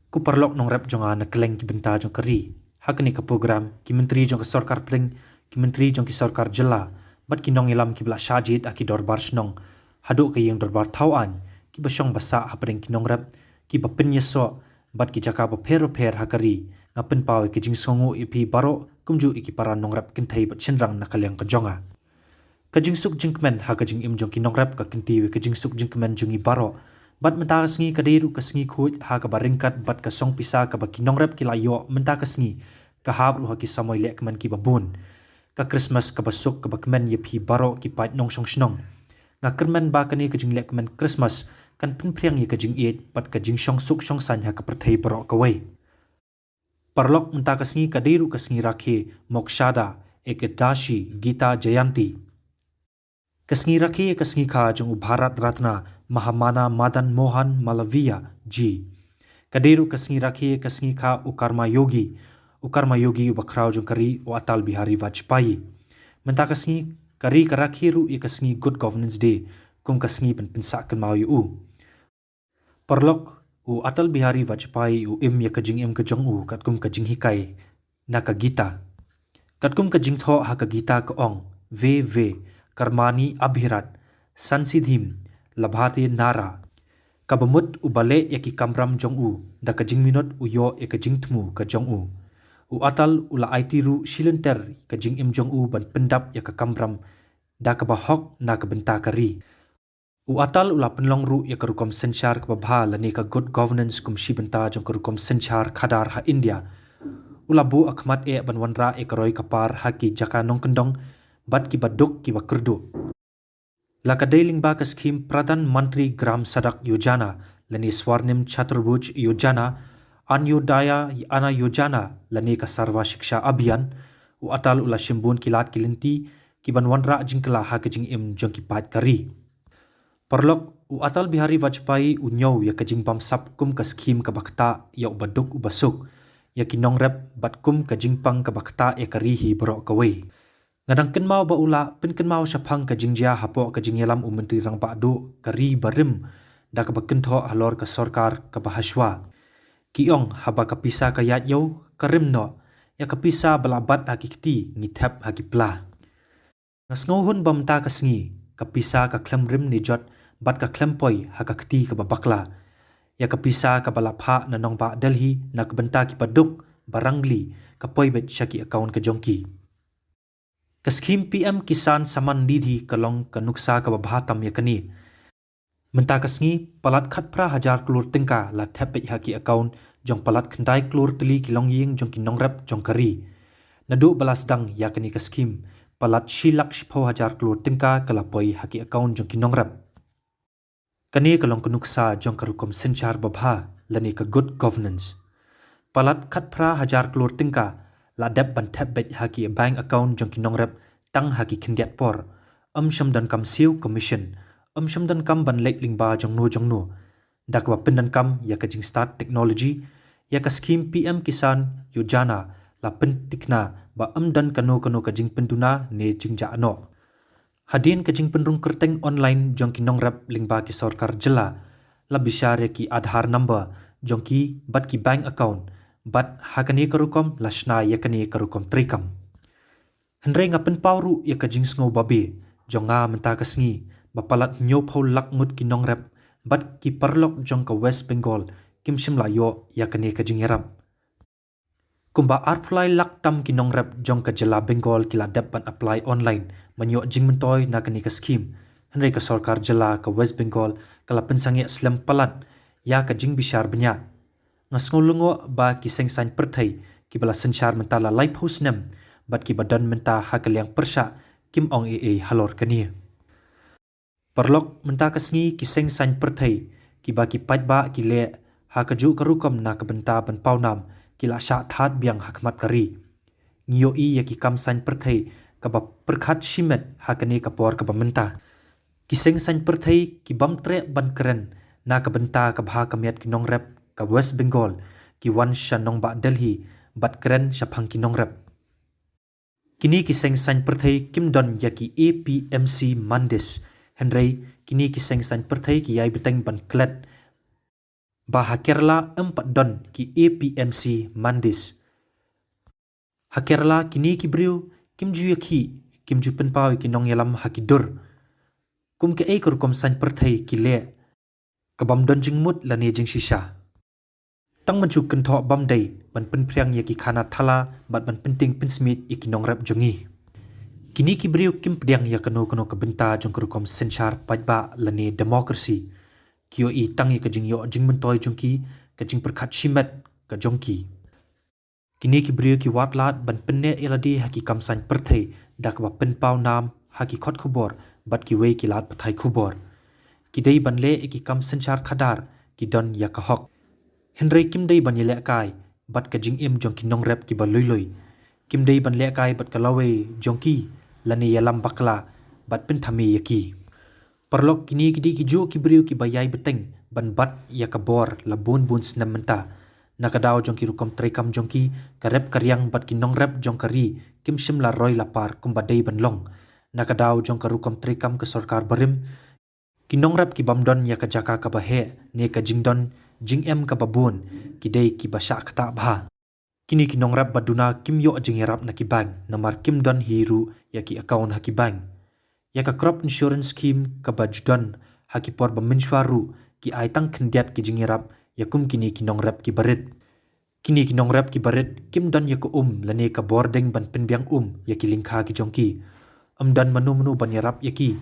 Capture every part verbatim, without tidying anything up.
Ko paralok nongrep jong nga na kylleng ki bynta jong ka ri. Ha kane ka program, ki myntri jong ka sorkar pdeng, ki myntri jong ki sorkar jylla, bad ki nongïalam kiba la shah jied ha ki dorbar shnong, haduh ka ïing dorbar thaw aiñ, kiba shong ba sah hapdeng ki nongrep, kiba pynïasoh, bad ki jaka bapher bapher ha ka ri, nga pynpaw ïa ka jingsngewnguh ïa phi baroh, kumjuh ïa ki para nongrep kynthei bad shynrang na ka liang ka jong nga. Ka jingsuk jingkmen ha ka jingim jong ki nongrep ka kyntiew ïa ka jingsuk jingkmen jong ngi baroh. Bad mynta ka sngi ka dei ruh ka sngi khuid ha kaba ryngkat bad ka song pisa kaba ki nongrep ki la ïoh mynta ka sngi, ka hap ruh ha ki samoi lehkmen kiba bun. Ka Krismas kaba suk kaba kmen ïa phi baroh ki paid nongshong shnong. Nga kyrmen ba kane ka jinglehkmen Krismas kan pynphriang ïa ka jingïeit bad ka jingshong suk shong saiñ ha ka pyrthei baroh kawei. Paralok, mynta ka sngi ka dei ruh ka sngi rakhe Mokshada Ekadashi Gita Jayanti. Ka sngi rakhe ka sngi kha jong u Bharat Ratna Mahamana Madan Mohan Malaviya ji. Ka dei ruh ka sngi rakhe ka sngi kha u Karma Yogi, u Karma Yogi uba khraw jong ka ri u Atal Bihari Vajpayee. Mynta ka sngi ka ri ka rakhe ruh ïa ka sngi Good Governance Day, kum ka sngi ban pynsah kynmaw ïa u. Paralok, u Atal Bihari Vajpayee u im ïa ka jingim ka jong u katkum ka jinghikai na ka Gita. Katkum ka jingthoh ha ka Gita ka ong, Ve ve, karmani abhirat, sansidhim, labhate nara. Kaba mut uba leh ïa ki kamram jong u da ka jingminot u ïoh ïa ka jingthmu ka jong u. U Atal u la aiti ruh shilynter ka jingim jong u ban pyndap ïa ka kamram da kaba hok na ka bynta ka ri. U Atal u la pynlong ruh ïa ka rukom synshar kaba bha lane ka good governance kum shi bynta jong ka rukom synshar khadar ha India. U la buh ha khmat eh ban wanrah ïa ka roi ka par ha ki jaka nongkyndong bad kiba duk kiba kyrduh. La ka dei lyngba ka skhim Pradhan Mantri Gram Sadak Yojana lane Swarnim Chaturbuj Yojana, Antyodaya Anna Yojana lane ka Sarva Shiksha Abhiyan, u Atal u la shim bun ki lad ki lynti ki ban wanrah jingkylla ha ka jingim jong ki paid ka ri. Paralok, u Atal Bihari Vajpayee u ñiew ïa ka jingbamsap kum ka skhim kaba ktah ïa uba duk uba suk, ïa ki nongrep bad kum ka jingpang kaba ktah ïa ka ri hi baroh kawei. Nga dang kynmaw ba u la pynkynmaw shaphang ka jingjia hapoh ka jingïalam u Myntri Rangbah Duh ka ri barim da kaba kynthoh halor ka sorkar kaba hashwa. Ki ong haba ka pisa ka ïaid ïew ka rim noh, ïa ka pisa ba la bat ha ki kti ngi thep ha ki pla. Nga sngew hun ba mynta ka sngi ka pisa ka khlem rim ne jot bad ka khlem poi ha ka kti kaba bakla. Ïa ka pisa kaba la phah na nongbah Delhi na ka bynta kiba duk ba rangli ka poi beit sha ki account ka jong ki. Ka skhim P M Kisan Samman Nidhi ka long ka nuksa kaba bha tam ïa kane. Mynta ka sngi palat khatphra hajar klur tyngka la thep beit ha ki account jong palat khyndai klur tylli ki longïing jong ki nongrep jong ka ri. Naduh ba la sdang ïa kane ka skhim, palat shi lak shiphew hajar klur tyngka ka la poi ha ki account jong ki nongrep. Kane ka long ka nuksa jong ka rukom synshar babha lane ka good governance. Palat khatphra hajar klur tyngka la dep ban thep beit ha ki bank account jong ki nongrep tang ha ki khyndiat por. Ym shym donkam siew commission, ym shym donkam ban leit lyngba jongno jongno. Da kaba pyndonkam ïa ka jingstad technology, ïa ka skhim P M Kisan Yojana la pyntikna ba ym don kano kano ka jingpynduna ne jingjah noh. Hadien ka jingpynrung kyrteng online jong ki nongrep lyngba ki sorkar jylla, la bishar ïa ki Aadhaar number jong ki bad ki bank account, bad ha kane ka rukom la shna ïa kane ka rukom treikam. Hynrei nga pynpaw ruh ïa ka jingsngew babe jong nga mynta ka sngi ba palat hynñiewphew lak ngut ki nongrep bad ki paralok jong ka West Bengal kim shym la ïoh ïa kane ka jingïarap. Kumba arphew lai lak tam ki nongrep jong ka jylla Bengal ki la dep ban apply online ban ïoh jingmyntoi na kane ka skhim. Hynrei ka sorkar jylla ka West Bengal ka la pynsangeh slem palat ïa ka jingbishar bniah. Nga sngew lyngngoh ba ki seng saiñ pyrthei kiba la synshar mynta la laiphew snem bad kiba don mynta ha ka liang pyrshah kim ong ei ei halor kane. Paralok, mynta ka sngi ki seng saiñ pyrthei kiba ki paidbah ki leh ha kajuh ka rukom na ka bynta ban pawnam ki la shah thad biang ha khmat ka ri. Ngi ïohi ïa ki kam saiñ pyrthei kaba pyrkhat shimet ha kane ka por kaba mynta. Ki seng saiñ pyrthei ki bym treh ban kren na ka bynta ka bha ka miat ki nongrep ka West Bengal ki wan sha nongbah Delhi bad kren shaphang ki nongrep. Kine ki seng saiñ pyrthei kim don ïa ki A P M C mandis, hynrei kine ki seng saiñ pyrthei ki ïai bteng ban klet Ba ha Kerala em pat don ki A P M C mandis. Ha Kerala kine ki briew kim ju ïakhih, kim ju pynpaw ïa ki nongïalam ha ki dur. Kum kaei ka rukom saiñ pyrthei ki leh, ka bym don jingmut lane jingshisha. Tang ban shu kynthoh bym dei, ban pynphriang ïa ki khana thala bad ban pyntieng pynsmiej ïa ki nongrep jong ngi. Kine ki briew kim pdiang ïa kano kano ka bynta jong ka rukom synshar paidbah lane democracy. Ki ïohi tang ïa ka jingïoh jingmyntoi jong ki, ka jingpyrkhat shimet ka jong ki. Kine ki briew ki wad lad ban pynneh ïa lade ha ki kam saiñ pyrthei da kaba pynpaw nam ha ki kot khubor bad kiwei ki lad pathai khubor. Ki dei ban leh ïa ki kam synshar khadar, ki don ïa ka hok. Hynrei kim dei ban ïalehkai bad ka jingim jong ki nongrep kiba lui lui. Kim dei ban lehkai bad ka lawei jong ki lane ïalam bakla bad pynthame ïa ki. Paralok, kine ki dei ki juh ki briew kiba ïai bteng ban bat ïa ka bor la bun bun snem mynta. Na ka daw jong ki rukom treikam jong ki, ka rep ka riang bad ki nongrep jong ka ri kim shym la roi la par kumba dei ban long. Na ka daw jong ka rukom treikam ka sorkar barim, ki nongrep ki bym don ïa ka jaka kaba heh ne ka jingdon jingem kaba bun, ki dei kiba shah ktah bha. Kine ki nongrep ba duna kim ïoh jingïarap na ki bank, namar kim don hi ruh ïa ki account ha ki bank. Ïa ka crop insurance scheme kaba ju don ha ki por ba mynshuwa ruh, ki ai tang khyndiat ki jingïarap ïa kum kine ki nongrep kiba rit. Kine ki nongrep kiba rit kim don ïa ka um lane ka bording ban pynbiang um ïa ki lyngkha ki jong ki. Ym don mano mano ban ïarap ïa ki.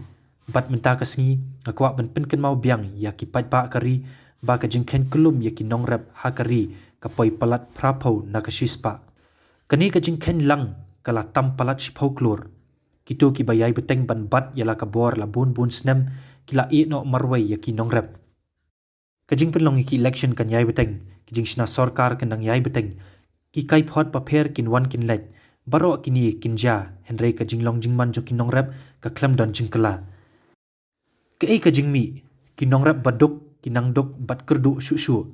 Bad mynta ka sngi, nga kwah ban pynkynmaw biang ïa ki paidbah ka ri ba ka jingkheiñ kyllum ïa ki nongrep ha ka ri ka poi palat phraphew na ka shispah. Kane ka jingkheiñ lang ka la tam palat shiphew klur. Kito kiba ïai bteng ban bat ïa la ka bor la bun bun snem, ki la ïeh noh marwei ïa ki nongrep. Ka jingpynlong ïa ki election kan ïai bteng, ki jingshna sorkar kan dang ïai bteng. Ki kaiphod bapher kin wan kin leit, baroh kine kin jia, hynrei ka jinglong jingman jong ki nongrep ka khlem don jingkylla. Kaei ka jingmih, ki nongrep ba duk ki nang duk bad kyrduh shuh shuh.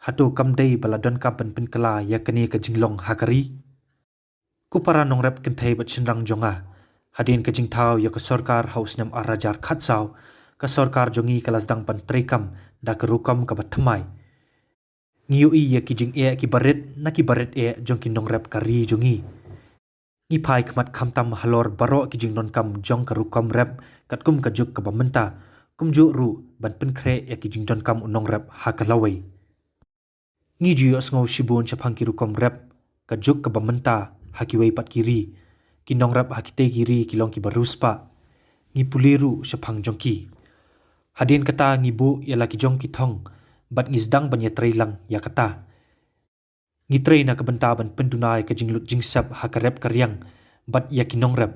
Hato kam dei ba la donkam ban pynkylla ïa kane ka jinglong ha ka ri? Ko para nongrep kynthei bad shynrang jong nga, hadien ka jingthaw ïa ka sorkar ha u snem ar hajar khatsaw, ka sorkar jong ngi ka la sdang ban treikam da ka rukom kaba thymmai. Ngi ïohi ïa ki jingeh kiba rit na kiba rit eh jong ki nongrep ka ri jong ngi. Ngi phai khmat khamtam halor baroh ki jingdonkam jong ka rukom rep katkum ka juk kaba mynta, kumjuh ruh ban pynkhreh ïa ki jingdonkam u nongrep ha ka lawei. Ngi ju ïohsngew shibun shaphang ki rukom rep ka juk kaba mynta ha kiwei pat ki ri. Ki nongrep ha kitei ki ri ki long kiba riewspah. Ngi pule ruh shaphang jong ki. Hadien kata ngi buh ïa la ki jong ki thong bad ngi sdang ban ïatrei lang ïa kata. Ngi trei na ka bynta ban pynduna ïa ka jinglut jingsep ha ka rep ka riang bad ïa ki nongrep.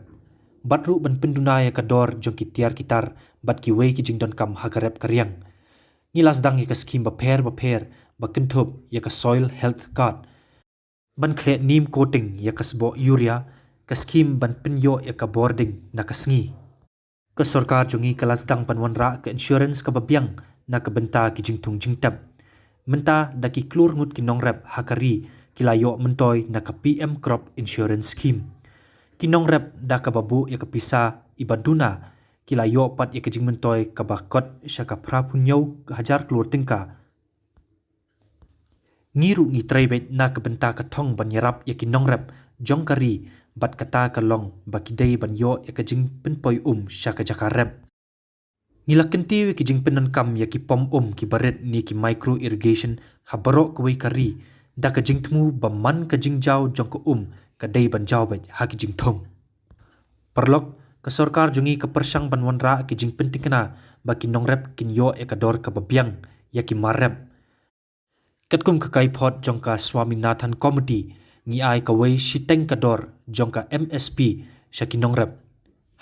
Bad ruh ban pynduna ïa ka dor jong ki tiar ki tar bad kiwei ki jingdonkam ha ka rep ka riang. Ngi la sdang ïa ka skhim bapher bapher ba kynthup ïa ka Soil Health Card. Ban khleh neem coating ïa ka sboh urea, ka skhim ban pynïoh ïa ka bording na ka sngi. Ka sorkar jong ngi ka la sdang ban wanrah ka insurance kaba biang na ka bynta ki jingthung jingtep. Mynta da ki klur ngut ki nongrep ha ka ri ki la ïoh myntoi na ka P M Crop Insurance Scheme. Ki nongrep da kaba buh ïa ka pisa iba duna ki la ïoh pat ïa ka jingmyntoi kaba kot sha ka phraphew hynñiew hajar klur tyngka. Ngi ruh ngi trei beit na ka bynta ka thong ban ïarap ïa ki nongrep jong ka ri bad kata ka long ba ki dei ban ïoh ïa ka jingpynpoi um sha ka jaka rep. Ngi la kyntiew ïa ki jingpyndonkam ïa ki pom um kiba rit ne ki micro irrigation ha baroh kawei ka ri da ka jingthmu ba man ka jingjaw jong ka um ka dei ban jaw beit ha ki jingthung. Paralok, ka sorkar jong ngi ka pyrshang ban wanrah ki jingpynthikna ba ki nongrep kin ïoh ïa ka dor kaba biang ïa ki mar rep. Katkum ka kaiphod jong ka Swaminathan Committee, ngi ai kawei shiteng ka dor jong ka M S P sha ki nongrep.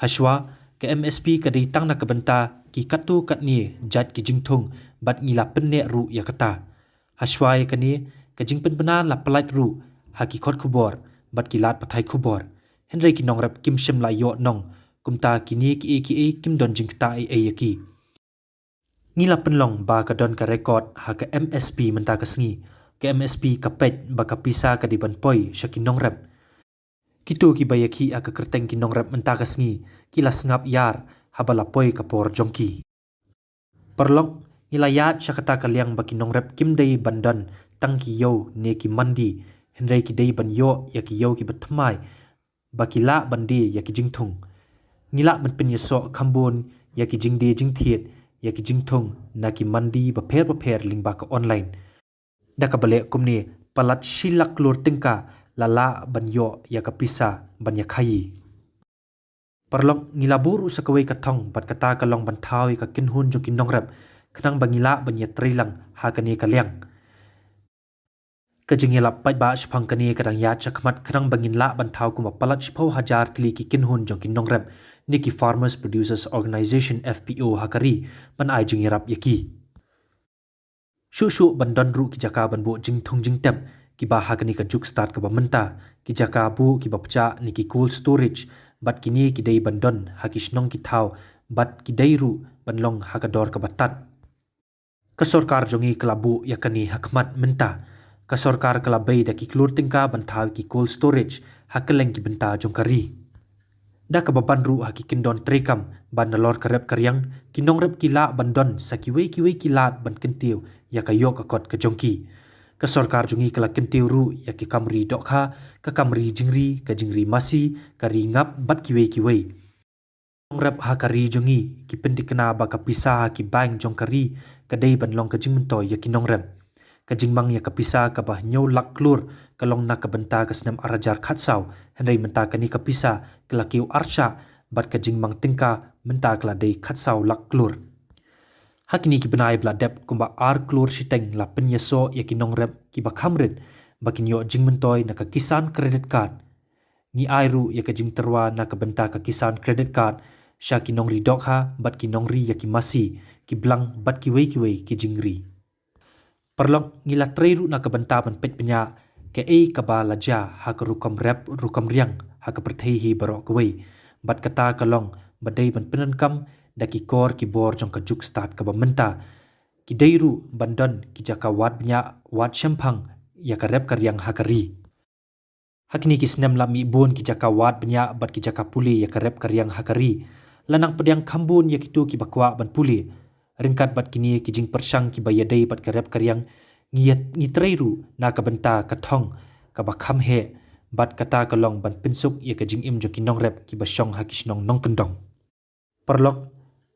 Hashwa, ka M S P ka dei tang na ka bynta ki katto katne jait ki jingthung bad ngi la pynneh ruh ïa kata. Hashwa ïa kane, ka jingpynbna la pyllait ruh ha ki kot khubor bad ki lad pathai khubor. Hynrei ki nongrep kim shym la ïoh nong, kumta kine kiei kiei kim don jingktah ei ei ïa ki. Ngi la pynlong ba ka don ka record ha ka M S P mynta ka sngi. Ka M S P ka peit ba ka pisa ka dei ban poi sha ki nongrep. Kito kiba ïakhih ha ka kyrteng ki nongrep mynta ka sngi ki la sngap ïar haba la poi ka por jong ki. Paralok, Ngi la ïaid sha kata ka liang ba ki nongrep kim dei ban don tang ki ïew ne ki mandi, hynrei ki dei ban ïoh ïa ki ïew kiba thymmai ba ki lah ban die ïa ki jingthung. Ngi lah ban pynïasoh khambun ïa ki jingdie jingthied ïa ki jingthung na ki mandi bapher bapher lyngba ka online. Da kaba leh kumne, palat shi lak klur tyngka la lah ban ïoh ïa ka pisa ban ïakhaii. Paralok, ngi la buh ruh sa kawei ka thong bad kata ka long ban thaw ïa ka kynhun jong ki nongrep khnang ba ngi lah ban ïatreilang ha kane ka liang. Ka jingïalap paidbah shaphang kane ka dang ïaid shakhmat khnang ba ngin lah ban thaw kumba palat shiphew hajar tylli ki kynhun jong ki nongrep ne ki Farmers Producers Organisation, F P O, ha ka ri ban ai jingïarap ïa ki. Shuh shuh ban don ruh ki jaka ban buh jingthung jingtep kiba ha kane ka juk stad kaba mynta, ki jaka buh kiba pjah ne ki cold storage, bad kine ki dei ban don ha ki shnong ki thaw bad ki dei ruh ban long ha ka dor kaba tad. Ka sorkar jong ngi ka la buh ïa kane ha khmat mynta. Ka sorkar ka la bei da ki klur tyngka ban thaw ki cold storage ha kylleng ki bynta jong ka ri. Da kaba ban ruh ha ki kyndon treikam ba nalor ka rep ka riang, ki nongrep ki lah ban don sa kiwei kiwei ki lad ban kyntiew ïa ka ïoh ka kot ka jong ki. Ka sorkar jong ngi ka la kyntiew ruh ïa ki kam ri dohkha, ka kam ri jingri, ka jingri masi, ka ri ngap bad kiwei kiwei. Nongrep ha ka ri jong ngi ki pynthikna ba ka pisa ha ki bank jong ka ri ka dei ban long ka jingmyntoi ïa ki nongrep. Ka jingmang ïa ka pisa kaba hynñiew lak klur ka long na ka bynta ka snem ar hajar khatsaw, hynrei mynta kane ka pisa ka la kiew arshah bad ka jingmang tyngka mynta ka la dei khatsaw lak klur. Ha kine ki bnai ba la dep, kumba ar klur shiteng la pynïasoh ïa ki nongrep kiba kham rit ba kin ïoh jingmyntoi na ka Kisan Credit Card. Ngi ai ruh ïa ka jingtyrwa na ka bynta ka Kisan Credit Card sha ki nongri dohkha bad ki nongri ïa ki masi, ki blang bad kiwei kiwei ki jingri. Paralok, ngi la trei ruh na ka bynta ban peit bniah kaei kaba la jia ha ka rukom rep rukom riang ha ka pyrthei hi baroh kawei, bad kata ka long ba dei ban pyndonkam da ki kor ki bor jong ka juk stad kaba mynta. Ki dei ruh ban don ki jaka wad bniah wad shemphang ïa ka rep ka riang ha ka ri. Ha kine ki snem la mih bun ki jaka wad bniah bad ki jaka pule ïa ka rep ka riang ha ka ri. La nang pdiang kham bun ïa kito kiba kwah ban pule. Ryngkat bad kine ki jingpyrshang kiba ïadei bad ka rep ka riang, ngi ïa, ngi trei ruh na ka bynta ka thong kaba kham heh, bad kata ka long ban pynsuk ïa ka jingim jong ki nongrep kiba shong ha ki shnong nongkyndong. Paralok,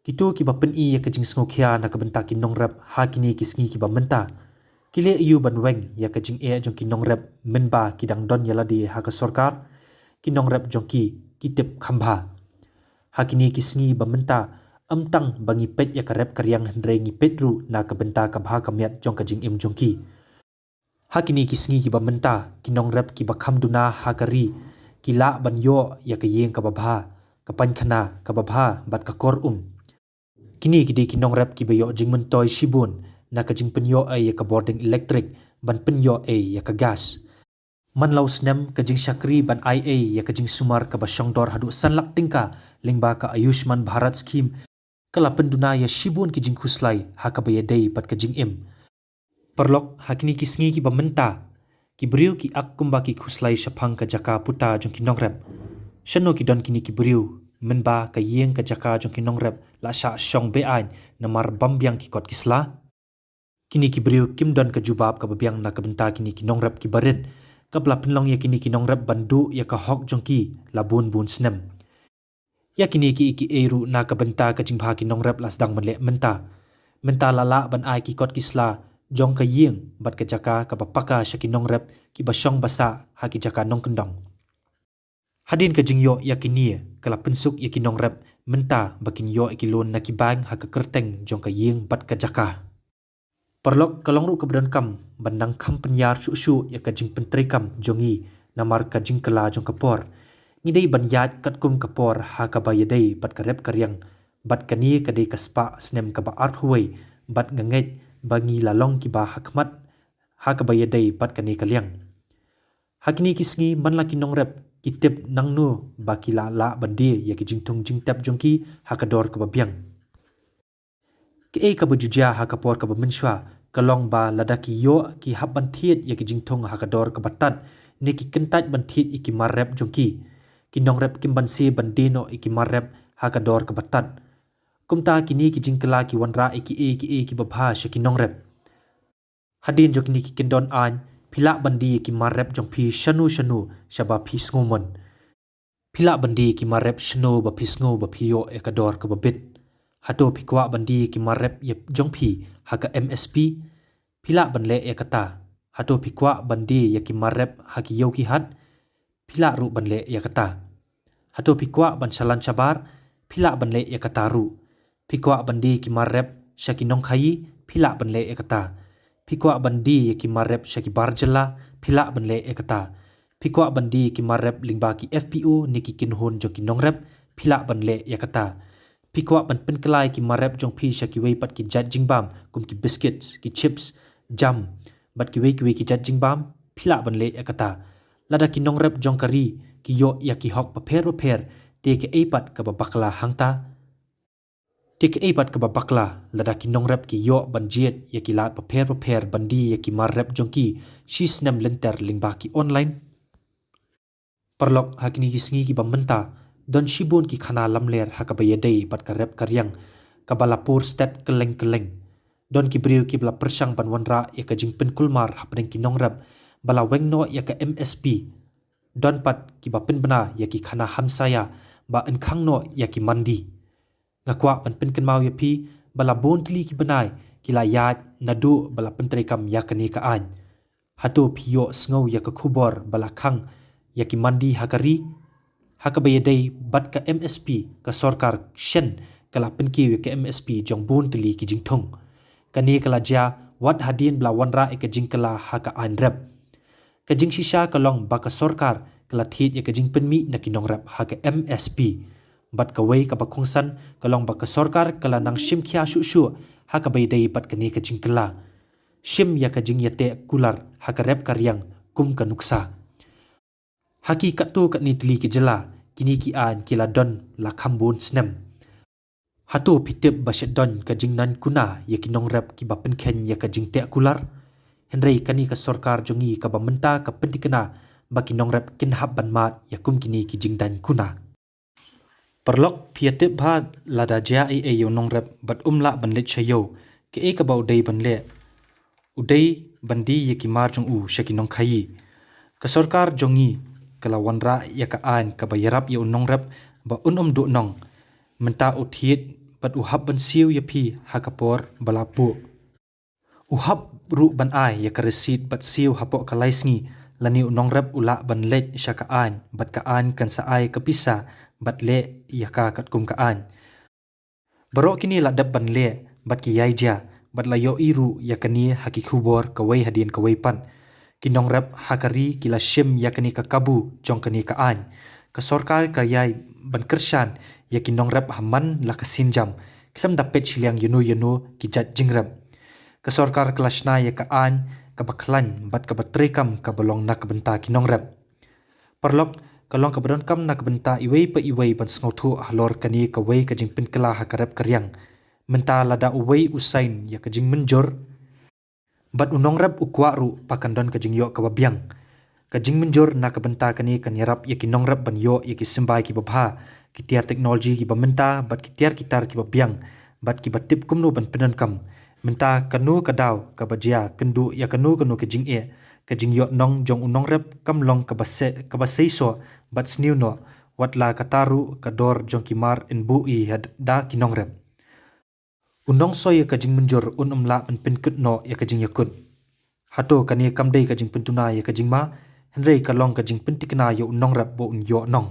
kito kiba pyni ïa ka jingsngewkhia na ka bynta ki nongrep ha kine ki sngi kiba mynta, ki leh aïu ban weng ïa ka jingeh jong ki nongrep mynba ki dang don ïa lade ha ka sorkar? Ki nongrep jong ki ki tip kham bha. Ha kine ki sngi ba mynta, ym tang ba ngi peit ïa ka rep ka riang, hynrei ngi peit ruh na ka bynta ka bha ka miat jong ka jingim jong ki. Ha kine ki sngi kiba mynta, ki nongrep kiba kham duna ha ka ri ki lah ban ïoh ïa ka ïing kaba bha, ka painkhana kaba bha bad ka kor um. Kine ki dei ki nongrep kiba ïoh jingmyntoi shibun na ka jingpynïoh ei ïa ka bording elektrik ban pynïoh ei ïa ka gas. Man la u snem, ka jingshakri ban ai ei ïa ka jingsumar kaba shongdor haduh san lak tyngka lyngba ka Ayushman Bharat Scheme ka la pynduna ïa shibun ki jingkhuslai ha kaba ïadei bad ka jingim. Paralok, ha kine ki sngi kiba mynta, ki briew ki ak kumba ki khuslai shaphang ka jaka puta jong ki nongrep. Shano ki don kine ki briew mynba ka ïing ka jaka jong ki nongrep la shah shong be-aiñ namar bym biang ki kot ki sla? Kine ki briew kim don ka jubab kaba biang na ka bynta kine ki nongrep kiba rit, kaba la pynlong ïa kine ki nongrep ban duh ïa ka hok jong ki la bun bun snem. Ïa kine kiei kiei ruh na ka bynta ka jingbha ki nongrep la sdang ban leh mynta. Mynta la lah ban ai ki kot ki sla jong ka ïing bad ka jaka kaba paka sha ki nongrep kiba shong ba sah ha ki jaka nongkyndong. Hadien ka jingïoh ïa kine, ka la pynsuk ïa ki nongrep mynta ba kin ïoh ïa ki loan na ki bank ha ka kyrteng jong ka ïing bad ka jaka. Paralok, ka long ruh kaba donkam ban nang kham pynïar shuh shuh ïa ka jingpyntreikam jong ngi namar ka jingkylla jong ka por. Ngi dei ban ïaid katkum ka por ha kaba ïadei bad ka rep ka riang, bad kane ka dei ka spah snem kaba arphew wei, bad nga ngeit ba ngi la long kiba ha khmat ha kaba ïadei bad kane ka liang. Ha kine ki sngi, man la ki nongrep ki tip nangno ba ki la lah ban die ïa ki jingthung jingtep jong ki ha ka dor kaba biang. Kaei kaba ju jia ha ka por kaba mynshuwa ka long ba lada ki ïoh ki hap ban thied ïa ki jingthung ha ka dor kaba tad ne ki kyntait ban thied ïa ki mar rep jong ki, ki nongrep kim banse ban die noh ïa ki mar rep ha ka dor kaba tad. Kumta kine ki jingkylla ki wanrah ïa kiei kiei kiba bha sha ki nongrep. Hadien jong kine ki kyndon aiñ, phi lah ban die ïa ki mar rep jong phi shano shano shaba phi sngewmon. Phi lah ban die ïa ki mar rep shano ba phi sngew ba phi ïoh ïa ka dor kaba bit. Hato phi kwah ban die ïa ki mar rep ïa jong phi ha ka M S P? Phi lah ban leh ïa kata. Hato phi kwah ban die ïa ki mar rep ha ki ïew ki hat? Phi lah ruh ban leh ïa kata. Hato phi kwah ban shalan shabar? Phi lah ban leh ïa kata ruh. Phi kwah ban die ïa ki mar rep sha ki nongkhaïi? Phi lah ban leh ïa kata. Phi kwah ban die ïa ki mar rep sha ki bar jylla? Phi lah ban leh ïa kata. Phi kwah ban die ïa ki mar rep lyngba ki F P O ne ki kynhun jong ki nongrep? Phi lah ban leh ïa kata. Phi kwah ban pynkylla ïa ki mar rep jong phi sha kiwei pat ki jait jingbam kum ki biscuits, ki chips, jam bad kiwei kiwei ki jait jingbam? Phi lah ban leh ïa kata. Lada ki nongrep jong ka ri ki ïoh ïa ki hok bapher bapher, te kaei pat kaba bakla hangta? Te kaei pat kaba bakla lada ki nongrep ki ïoh ban jied ïa ki lad bapher bapher ban die ïa ki mar rep jong ki shi snem lynter lyngba ki online? Paralok, ha kine ki sngi kiba mynta, don shibun ki khana lamler ha kaba ïadei bad ka rep ka riang kaba la pur stet kylleng kylleng. Don ki briew kiba la pyrshang ban wanrah ïa ka jingpynkulmar hapdeng ki nongrep ba la weng noh ïa ka M S P. Don pat kiba pynbna ïa ki khana hamsaïa ba yn khang noh ïa ki mandi. Nga kwah ban pynkynmaw ïa phi ba la bun tylli ki bnai ki la ïaid naduh ba la pyntreikam ïa kane ka aiñ. Hato phi ïohsngew ïa ka khubor ba la khang ïa ki mandi ha ka ri? Ha kaba ïadei bad ka M S P, ka sorkar shen ka la pynkiew ïa ka M S P jong bun tylli ki jingthung. Kane ka la jia wat hadien ba la wanrah ïa ka jingkylla ha ka aiñ rep. Ka jingshisha ka long ba ka sorkar ka la thied ïa ka jingpynmih na ki nongrep ha ka M S P. Bad kawei kaba kongsan ka long ba ka sorkar ka la nang shim khia shuh shuh ha kaba ïadei bad kane ka jingkylla. Shim ïa ka jingïateh kular ha ka rep ka riang kum ka nuksa. Ha ki katto katne tylli ki jylla, kine ki aiñ ki la don la kham bun snem. Hato phi tip ba shet don ka jingnaiñ kuna ïa ki nongrep kiba pynkheiñ ïa ka jingteh kular? Hynrei kane ka sorkar jong ngi kaba mynta ka pynthikna ba ki nongrep kin hap ban mad ïa kum kine ki jingnaiñ kuna. Paralok, phi ïa tip bha lada jia ei ei ïa u nongrep bad um lah ban leit sha ïew, kaei kaba u dei ban leh? U dei ban die ïa ki mar jong u sha ki nongkhaïi. Ka sorkar jong ngi ka la wanrah ïa ka aiñ kaba ïarap ïa u nongrep ba un ym duh nong. Mynta u thied bad u hap ban siew ïa phi ha ka por ba la buh. U hap ruh ban ai ïa ka receipt bad siew hapoh ka lai sngi, lane u nongrep u lah ban leit sha ka aiñ bad ka aiñ kan sa ai ka pisa bad leh ïa ka katkum ka aiñ. Baroh kine la dep ban leh bad ki ïai jia bad la ïohi ruh ïa kane ha ki khubor kawei hadien kawei pat. Ki nongrep ha ka ri ki la shim ïa kane ka kabu jong kane ka aiñ. Ka sorkar ka ïai ban kyrshan ïa ki nongrep ha man la ka sienjam, khlem da peit shiliang ïano ïano ki jait jingrep. Ka sorkar ka la shna ïa ka aiñ kaba khlaiñ bad kaba treikam kaba long na ka bynta ki nongrep. Paralok, ka long kaba donkam na ka bynta iwei pa iwei ban sngewthuh halor kane kawei ka jingpynkylla ha ka rep ka riang. Mynta lada uwei u sign ïa ka jingmynjur bad u nongrep u kwah ruh, ba kan don ka jingïoh kaba biang. Ka jingmynjur na ka bynta kane kan ïarap ïa ki nongrep ban ïoh ïa ki symbai kiba bha, ki tiar teknoloji kiba mynta bad ki tiar ki tar kiba biang bad kiba tip kumno ban pyndonkam. Mynta kano ka daw kaba jia kynduh ïa kano kano ka jingeh, ka jingïoh nong jong u nongrep kam long kaba se, kaba seisoh bad sniew noh, wat la kata ruh ka dor jong ki mar yn buh hi ha da ki nongrep. U nongsoi ïa ka jingmynjur un ym lah ban pynkut noh ïa ka jingïakut. Hato kane kam dei ka jingpyntuna ïa ka jingma, hynrei ka long ka jingpyntikna ïa u nongrep ba un ïoh nong.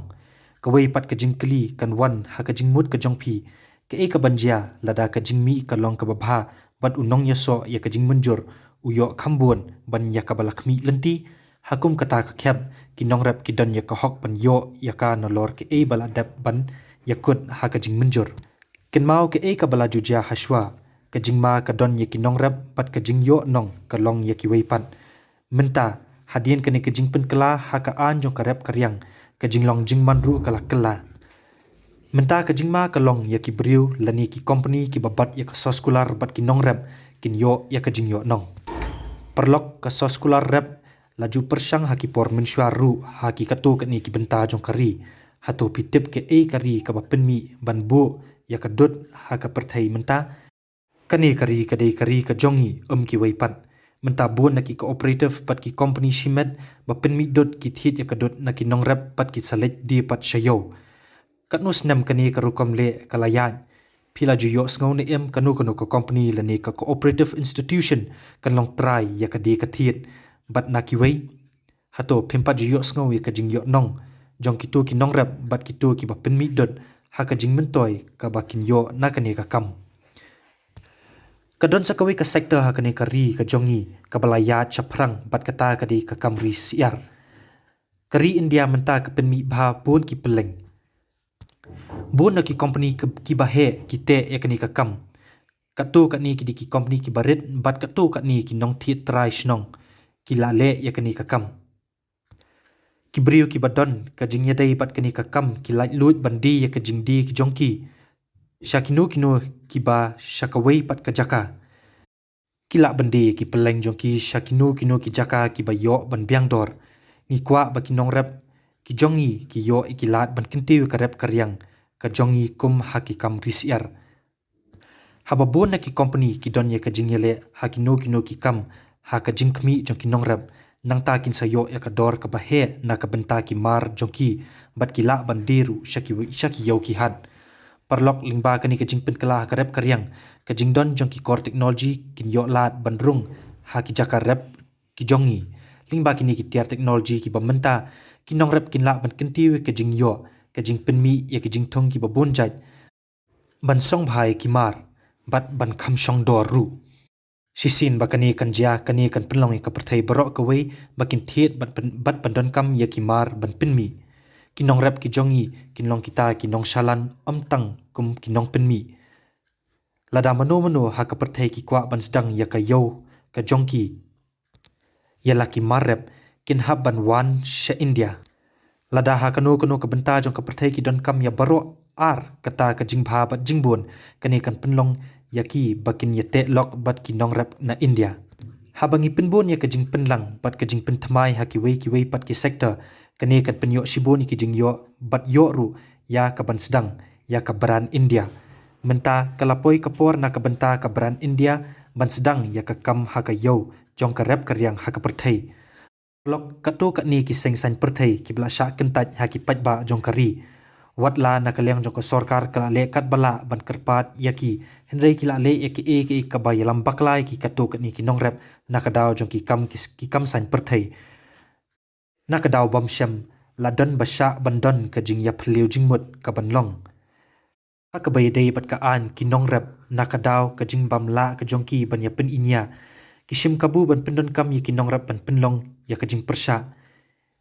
Kawei pat ka jingkylli kan wan ha ka jingmut ka jong phi, kaei kaban jia lada ka jingmih ka long kaba bha bad u nongïasoh ïa ka jingmynjur u ïoh kham bun ban ïa kaba la khmih lynti? Ha kum kata ka khep, ki nongrep ki don ïa ka hok ban ïoh ïa ka nalor kaei ba la dep ban ïakut ha ka jingmynjur. Kynmaw kaei kaba la ju jia hashwa, ka jingma ka don ïa ki nongrep bad ka jingïoh nong ka long ïa kiwei pat. Mynta, hadien kane ka jingpynkylla ha ka aiñ jong ka rep ka riang, ka jinglong jingman ruh ka la kylla. Mynta ka jingma ka long ïa ki briew lane ki kompani kiba bat ïa ka soskular bad ki nongrep kin ïoh ïa ka jingïoh nong. Paralok, ka soskular rep la ju pyrshang ha ki por mynshuwa ruh ha ki katto katne ki bynta jong ka ri. Hato phi tip kaei ka ri kaba pynmih ban buh ïa ka dud ha ka pyrthei mynta. Kane ka ri ka dei ka ri ka jong ngi, ym kiwei pat. Mynta bun na ki cooperative bad ki company shimet ba pynmih dud ki thied ïa ka dud na ki nongrep bad ki sa leit die pat sha ïew. Katno snem kane ka rukom leh ka la ïaid? Phi la ju ïohsngew ne em kano kano ka company lane ka cooperative institution kan long trai ïa ka die ka thied? Bad na kiwei, hato phim pat ju ïohsngew ïa ka jingïohnong jong kito ki nongrep bad kito kiba pynmih dud ha ka jingmyntoi kaba kin ïoh na kane ka kam? Ka don sa kawei ka sector ha kane ka ri ka jong ngi kaba la ïaid shaphrang bad kata ka dei ka kam ri syiar. Ka ri India mynta ka pynmih bha bun ki pylleng. Bun na ki company ki, kiba heh ki teh ïa kane ka kam. Katto katne ki dei ki company kiba rit bad katto katne ki nongthied trai shnong ki la leh ïa kane ka kam. Ki briew kiba don ka jingïadei bad kane ka kam ki laitluid ban die ïa ka jingdie ki jong ki sha kino kino kiba sha kawei pat ka jaka. Ki lah ban die ïa ki pylleng jong ki sha kino kino ki jaka kiba ïoh ban biang dor. Ngi kwah ba ki nongrep ki jong ngi ki ïoh ïa ki lad ban kyntiew ïa ka rep ka riang ka jong ngi kum ha ki kam ri syiar. Haba bun na ki company ki don ïa ka jingïaleh ha kino kino ki kam ha ka jingkhmih jong ki nongrep, nangta kin sa ïoh ïa ka dor kaba heh na ka bynta ki mar jong ki bad ki lah ban die ruh sha ki, sha ki ïew ki hat. Paralok, lyngba kane ka jingpynkylla ha ka rep ka riang, ka jingdon jong ki kor technology kin ïoh lad ban rung ha ki jaka rep ki jong ngi. Lyngba kine ki tiar technology kiba mynta, ki nongrep kin lah ban kyntiew ïa ka jingïoh, ka jingpynmih ïa ka jingthung kiba bun jait, ban song bha ïa ki mar bad ban kham shong dor ruh. Shisien ba kane kan jia, kane kan pynlong ïa ka pyrthei baroh kawei ba kin thied bad pyn-, bad pyndonkam ïa ki mar ban pynmih. Ki nongrep ki jong ngi kin long kita ki nongshalan ym tang kum ki nongpynmih. Lada mano mano ha ka pyrthei ki kwah ban sdang ïa ka ïew ka jong ki ïa la ki mar rep, kin hap ban wan sha India. Lada ha kano kano ka bynta jong ka pyrthei ki donkam ïa baroh ar kata ka jingbha bad jingbun, kane kan pynlong ïa ki ba kin ïateh lok bad ki nongrep na India. Haba ngi pynbun ïa ka jingpynlang bad ka jingpynthymmai ha kiwei kiwei pat ki sector, kane kan pynïoh shibun ïa ki jingïoh bad ïoh ruh ïa ka ban sdang ïa ka brand India. Mynta ka la poi ka por na ka bynta ka brand India ban sdang ïa ka kam ha ka ïew jong ka rep ka riang ha ka pyrthei. Paralok, katto katne ki seng saiñ pyrthei kiba la shah kyntait ha ki paidbah jong ka ri. Wat la na ka liang jong ka sorkar ka la leh katba lah ban kyrpad ïa ki, hynrei ki la leh ïa kiei kiei kaba ïalam bakla ïa ki katto katne ki nongrep na ka daw jong ki kam ki, ki kam saiñ pyrthei. Na ka daw bym shym la don ba shah ban don ka jingïaphylliew jingmut kaban long. Ha kaba ïadei bad ka aiñ ki nongrep, na ka daw ka jingbym lah ka jong ki ban ïapyniñia, ki shim kabu ban pyndonkam ïa ki nongrep ban pynlong ïa ka jingpyrshah.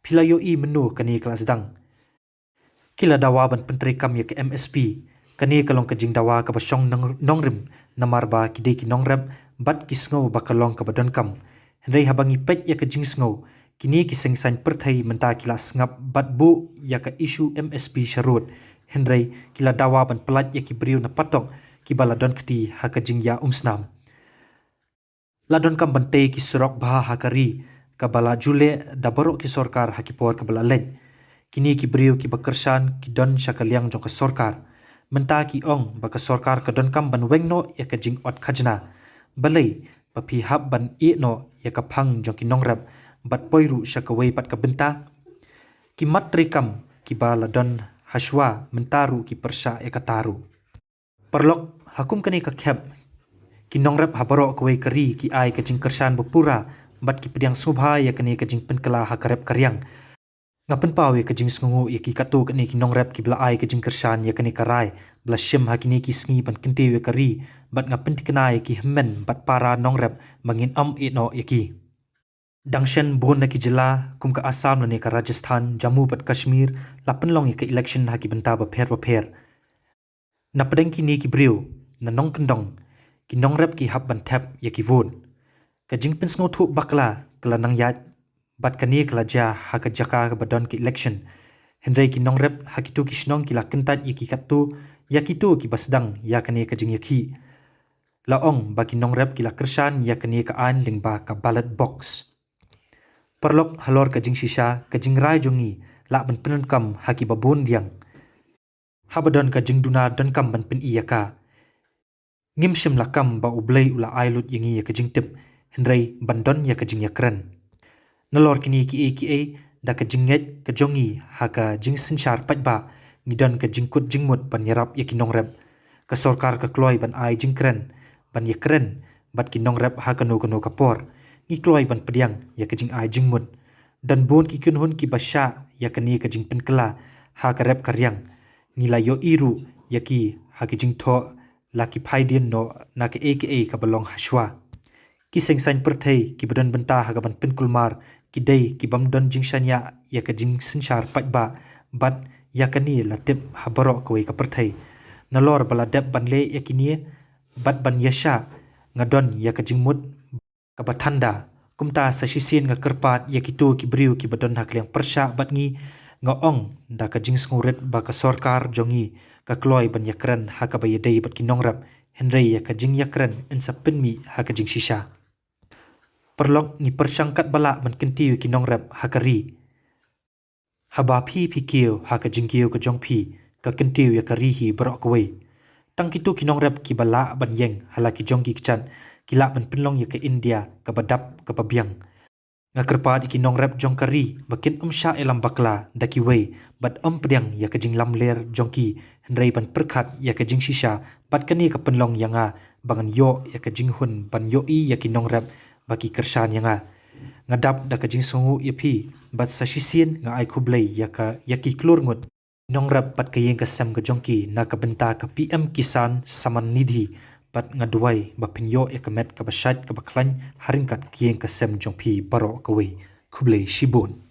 Phi la ïohi mynno kane ka la sdang? Ki la dawa ban pyntreikam ïa ka M S P. Kane ka long ka jingdawa kaba shong nong-, nongrim, namar ba ki dei ki nongrep bad ki sngew ba ka long kaba donkam. Hynrei haba ngi peit ïa ka jingsngew, kine ki seng saiñ pyrthei mynta ki la sngap bad buh ïa ka issue M S P sharud. Hynrei ki la dawa ban pyllait ïa ki briew na patok kiba la don kti ha ka jingïaumsnam. La donkam ban tei ki surok bha ha ka ri, kaba la ju leh da baroh ki sorkar ha ki por kaba la leit. Kine ki briew kiba kyrshan ki don sha ka liang jong ka sorkar. Mynta ki ong ba ka sorkar ka donkam ban weng noh ïa ka jingot khajna. Balei ba phi hap ban ïeh noh ïa ka phang jong ki nongrep bad poi ruh sha kawei pat ka bynta? Ki mat treikam kiba la don hashwa mynta ruh ki pyrshah ïa kata ruh. Paralok, ha kum kane ka khep, ki nongrep ha baroh kawei ka ri ki ai ka jingkyrshan ba pura bad ki pdiang sngewbha ïa kane ka jingpynkylla ha ka rep ka riang. Nga pynpaw ïa ka jingsngewnguh ïa ki katto katne ki nongrep kiba la ai ka jingkyrshan ïa kane ka rai ba la shim ha kine ki sngi ban kyntiew ïa ka ri, bad nga pynthikna ïa ki hynmen bad para nongrep ba ngin ym ïeh noh ïa ki. Dang shen bun na ki jylla kum ka Assam lane ka Rajasthan, Jammu bad Kashmir la pynlong ïa ka election ha ki bynta bapher bapher. Na pdeng kine ki briew, na nongkyndong, ki nongrep ki hap ban thep ïa ki vote. Ka jingpynsngewthuh bakla ka la nang ïaid bad kane ka la jia ha ka jaka kaba don ka election. Hynrei ki nongrep ha kito ki shnong ki la kyntait ïa ki katto, ïa kito kiba sdang ïa kane ka jingïakhih. La ong ba ki nongrep ki la kyrshan ïa kane ka aiñ lyngba ka ballot box. Paralok, halor ka jingshisha, ka jingrai jong ngi lah ban pyndonkam ha kiba bun liang. Haba don ka jingduna donkam ban pyni ïa ka. Ngim shym la kam ba U Blei u la ai lut ïa ngi ïa ka jingtip, hynrei ban don ïa ka jingïakren. Nalor kine kiei kiei, da ka jingngeit ka jong ngi ha ka jingsynshar paidbah, ngi don ka jingkut jingmut ban ïarap ïa ki nongrep. Ka sorkar ka kloi ban ai jingkren, ban ïakren bad ki nongrep ha kano kano ka por. Ngi kloi ban pdiang ïa ka jingai jingmut. Don bun ki kynhun kiba shah ïa kane ka jingpynkylla ha ka rep ka riang. Ngi la ïohi ruh ïa ki ha ki jingthoh la ki phaidien noh na kaei kaei kaba long hashwa. Ki seng saiñ pyrthei kiba don bynta ha kaban pynkulmar ki dei kibym don jingshaniah ïa ka jingsynshar paidbah bad ïa kane la tip ha baroh kawei ka pyrthei. Nalor ba la dep ban leh ïa kine bad ban ïashah, nga don ïa ka jingmut kaba thanda. Kumta sa shisien nga kyrpad ïa kito ki briew kiba don ha ka liang pyrshah bad ngi, nga ong da ka jingsngewrit ba ka sorkar jong ngi ka kloi ban ïakren ha kaba ïadei bad ki nongrep, hynrei ïa ka jingïakren yn sa pynmih ha ka jingshisha. Paralok, ngi pyrshang katba lah ban kyntiew ïa ki nongrep ha ka ri. Haba phi phi kiew ha ka jingkiew ka jong phi, ka kyntiew ïa ka ri hi baroh kawei. Tang kito ki nongrep kiba lah ban ïeng ha la ki jong ki kjat, ki lah ban pynlong ïa ka India kaba dap kaba biang. Nga kyrpad ïa ki nongrep jong ka ri ba kin ym shah ïalam bakla da kiwei bad ym pdiang ïa ka jinglamler jong ki, hynrei ban pyrkhat ïa ka jingshisha bad kane ka pynlong ïa nga ba ngan ïoh ïa ka jinghun ban ïohi ïa ki nongrep ba ki kyrshan ïa nga. Nga dap da ka jingsngewnguh ïa phi bad sa shisien nga ai khublei ïa ka, ïa ki klur ngut nongrep bad ka ïing ka sem ka jong ki na ka bynta ka P M Kisan Samman Nidhi, bad nga duwai ba phin ïoh ïa ka met kaba shait kaba khlaiñ ha ryngkat ka ïing ka sem jong phi baroh kawei. Khublei shibun.